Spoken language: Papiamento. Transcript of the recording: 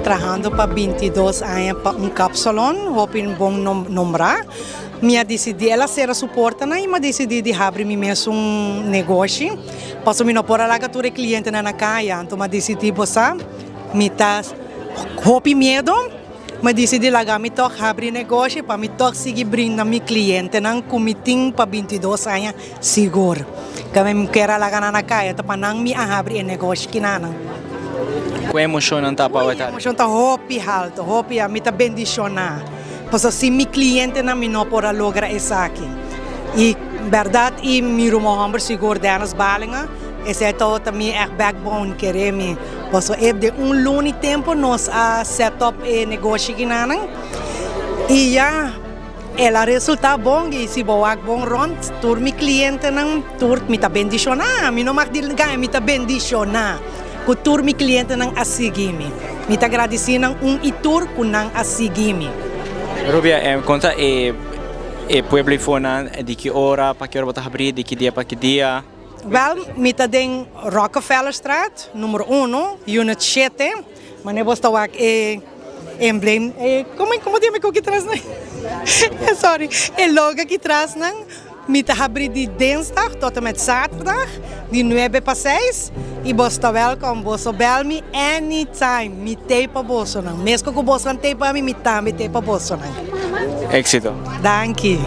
Trahando pa bintidos aña pa un kapsalon, hopi bon nombrá. Mi a disidí, el a sera su portanan i mi a disidí di habri mi mesun negoshi, pasobra mi no por a laga tur e klientenan na kaya. Anto mi a disidí, bo sa, mi ta hopi miedo, mi a disidí laga mi tòg habri negoshi pa mi tòg sigui brinda mi klientenan ku mi tin pa bintidos aña sigur. Ke mi kier a laga nan na kaya, ta pa nan mi a habri e negoshi kinanan. Ku emoshonnan ta pa Ui, emoshon ta hopi haltu, hopi, mi ta bendishoná. Pasobra sin mi klientenan mi no por a logra esaki. I bèrdat i mi ruman hòmber sigur Dennis Balinga, esei tabata mi ègt backbone kere mi. Pasobra e den un luna i tempu nos a set up e negoshi kinanan i ya el a resultá bon i si bo wak bon rònt tur mi klientenan tur mi ta bendishoná, mi no mag di gaña mi ta bendishoná. Ku tur mi klientenan a sigui mi. Mi ta gradisí nan un i tur ku nan a sigui mi. Rubia, konta e e pueblo ifonan di ki ora pa ki ora bo ta habrí, di ki dia pa ki dia? Wèl, mi ta den Rockefellerstraat, numero uno, unit shete. Manera bo ta wak e emblem, e komo komo ta yama e koki tras nan? Sorry, e logo aki tras nan. Mi ta habri di dinsdag tot en met zaterdag di nuebe pa seis y boso ta welkom. Boso bel mi anytime. Mi tei pa bosonan. Mesco cu bosonan tei pa mi, mi tambe tei pa bosonan. Éxito. Danki.